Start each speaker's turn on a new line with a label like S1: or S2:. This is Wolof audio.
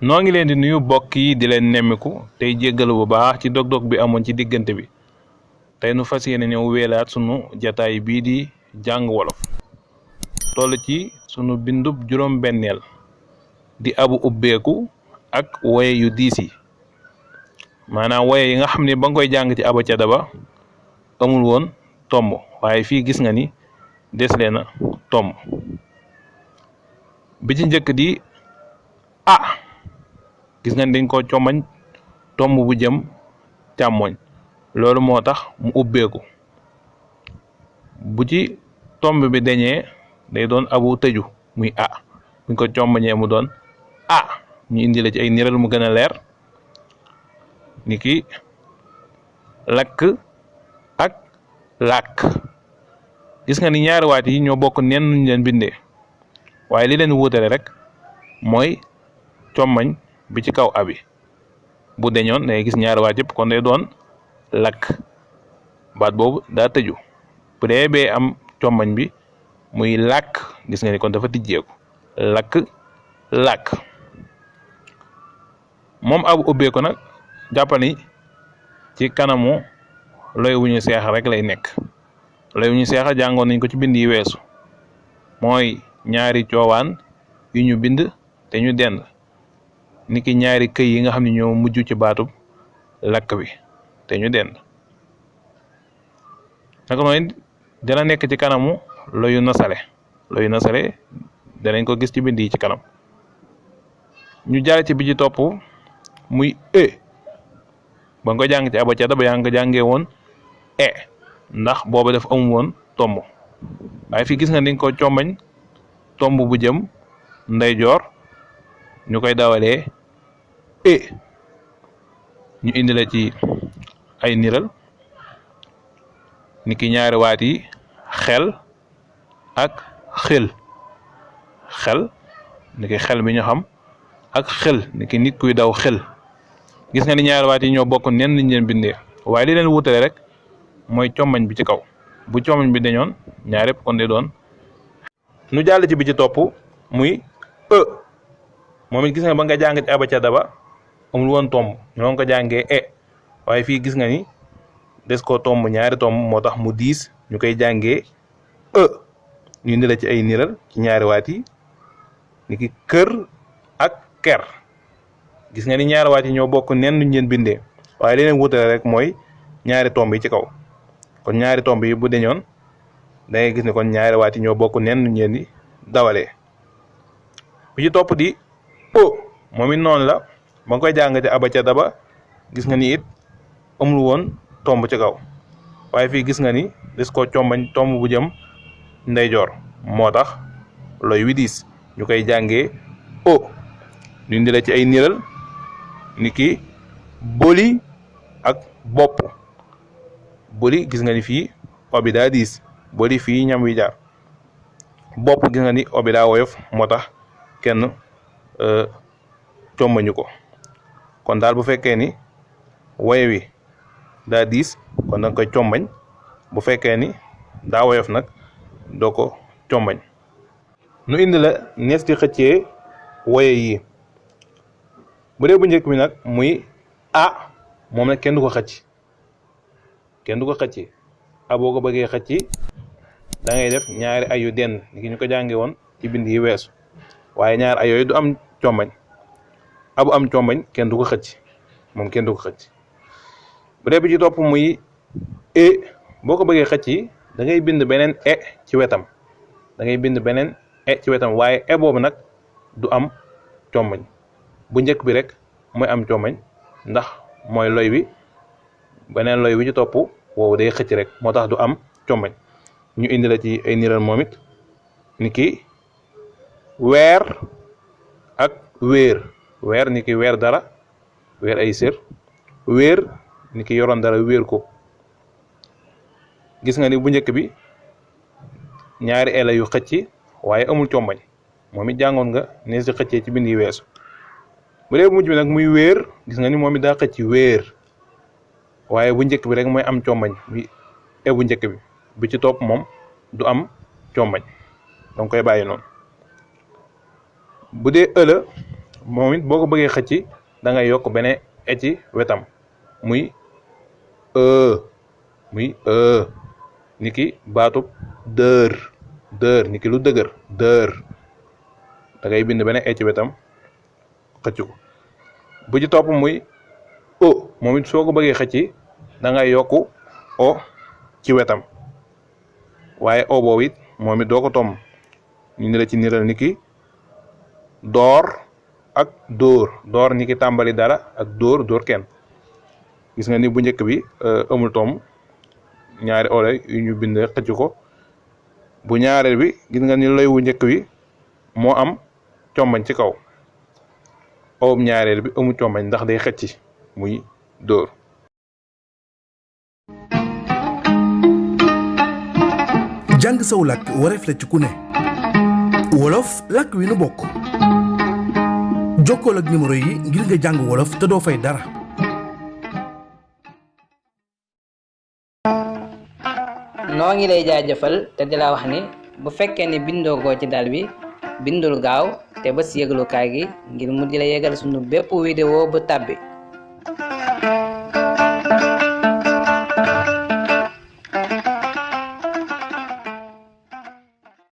S1: noo ngi leen di nuyu bokk yi di leen nemmiku tey jéggalu bu baax ci dog-dog bi amoon ci diggante bi tey nu fas yéene ñëw wéelaat sunu jataay bii di jàng wolof toll ci sunu bindub juróom-benneel di abu ubbeeku ak woye yu diis yi maanaam woye yi nga xam ne ba nga koy jàng ci aba ca daba amul woon tomb waaye fii gis nga ni des leen a tomb bi ci njëkk di gis nga dañ ko commañ tomb bu jëm càmmoñ loolu moo tax mu ubbeeku bu ci tomb bi dañee day doon abu tëju muy buñ ko combañee mu doon ñu indi la ci ay niral mu gën a leer ni ki lakk ak làkk gis nga ni ñaari waat yi ñoo bokk nen nuñ leen bindee waaye li leen wuutale rek mooy commañ bi ci kaw abi bu deñoon day gis ñaari waat yëpp kon day doon lakk baat boobu daa tëju bu dee bee am commañ bi muy làkk gis nga ni kon dafa tijjeeku lakk làkk moom abu ubbeeku nag jàppal ni ci kanamu loy wu ñu seex rek lay nekk loy wu ñu seexa jàngoon nañ ko ci bind yi weesu mooy ñaari coowaan yu ñu bind te ñu dend niki ñaari këy yi nga xam ne ñoo mujj ci baatub lakk bi te ñu dend naka noonu dana nekk ci kanamu loyu nasale danañ ko gis ci bind yi ci kanam ñu jaar ci bi ci topp muy ba nga ko jàng ci abacada ba yaa nga jàngee woon ndax booba def amul woon tomb waaye fii gis nga dañ ko combañ tomb bu jëm ndeyjoor ñu koy dawalee ñu indi la ci ay niral niki ñaari waat yi xel ak xel niki xel bi ñu xam ak xel niki nit kuy daw xel gis nga ni ñaari waat yi ñoo bokk nen niñ leen bindee waaye li leen wutale rek mooy commañ bi ci kaw bu commañ bi dañoon ñaar yëpp kon de doon nu jàll ci bi ci topp muy moom it gis nga ba nga jàng ci abacada ba amul woon tomb ñoo ngi ko jàngee waaye fii gis nga ni des ko tomb ñaari tomb moo tax mu diis ñu koy jàngee ñu indi la ci ay niral ci ñaari waat yi ni ki kër ak ker gis nga ni ñaari waat yi ñoo bokk nen nuñ leen bindee waaye li leen wutale rek mooy ñaari tomb yi ci kaw kon ñaari tomb yi bu deñoon da ngay gis ne kon ñaari waat yi ñoo bokk nen nuñ leen di dawalee bu ci topp di moom it noonu la ba nga koy jàng ci abacada ba gis nga ni it amul woon tomb ci kaw waaye fii gis nga ni des ko combañ tomb bu jëm ndeyjoor moo tax loy wi diis ñu koy jàngee ñu indi la ci ay niral ni ki boli ak bopp boli gis nga ni fii obi daa diis boli fii ñam wi jaar bopp gis nga ni obi daa woyof moo tax kenn combañu ko kon daal bu fekkee ni woye wi daa diis kon danga koy combañ bu fekkee ni daa woyof nag doo ko combañ nu indi la nees di xëccee woye yi bu dee bu njëkk bi nag muy moom nag kenn du ko xëcc boo ko bëggee xëcc da ngay def ñaari ay yu denn ni ñu ko jànge woon ci bind yi weesu waaye ñaari ay yooyu du am combañ abu am combañ kenn du ko xëcc moom kenn du ko xëcc bu dee bi ci topp muy boo ko bëggee xëcc da ngay bind beneen ci wetam waaye boobu nag du am combañ bu njëkk bi rek mooy am combañ ndax mooy loy wi beneen loy wi ci topp woowu day xëcc rek moo tax du am combañ ñu indi la ci ay niral moom it ni ki weer ak weer ni ki weer dara weer ay sër weer ni ki yoroon dara weer ko gis nga ni bu njëkk bi ñaari ela yu xëcc waaye amul combañ moom it jàngoon nga nees di xëccee ci bind yi weesu bu dee mujj bi nag muy weer gis nga ni moom it daa xëcc weer waaye bu njëkk bi rek mooy am combañ bi bu njëkk bi ci topp moom du am combañ danga koy bàyyi noonu bu dee moom it boo ko bëggee xëcc da ngay yokk beneen e ci wetam muy niki baatub dër niki lu dëgër dër da ngay bind beneen e ci wetam xëcc ko bu ci topp muy o moom it soo ko bëggee xëcc da ngay yokk o ci wetam waaye o boobu it moom it doo ko tomb ñu ni la ci niral niki door ak door niki tàmbali dara ak dóor kenn gis nga ni bu njëkk bi amul tomb ñaari ole yu ñu bind xëcc ko bu ñaareel bi gis nga ni lay wu njëkk bi moo am combañ ci kaw owum ñaareel bi amul combañ ndax day xëcc muy dóor.
S2: jàng saw làkk wareef la ci ku ne wolof làkk wi nu bokk jokkool ak numéro yi ngir nga jàng wolof te doo fay dara.
S3: noo ngi lay jaajëfal te di la wax ni bu fekkee ni bindoo goo ci dal bi bindul gaaw te bés yëglukaay gi ngir mu di la yëgal sunu bépp vidéo bu tàbbi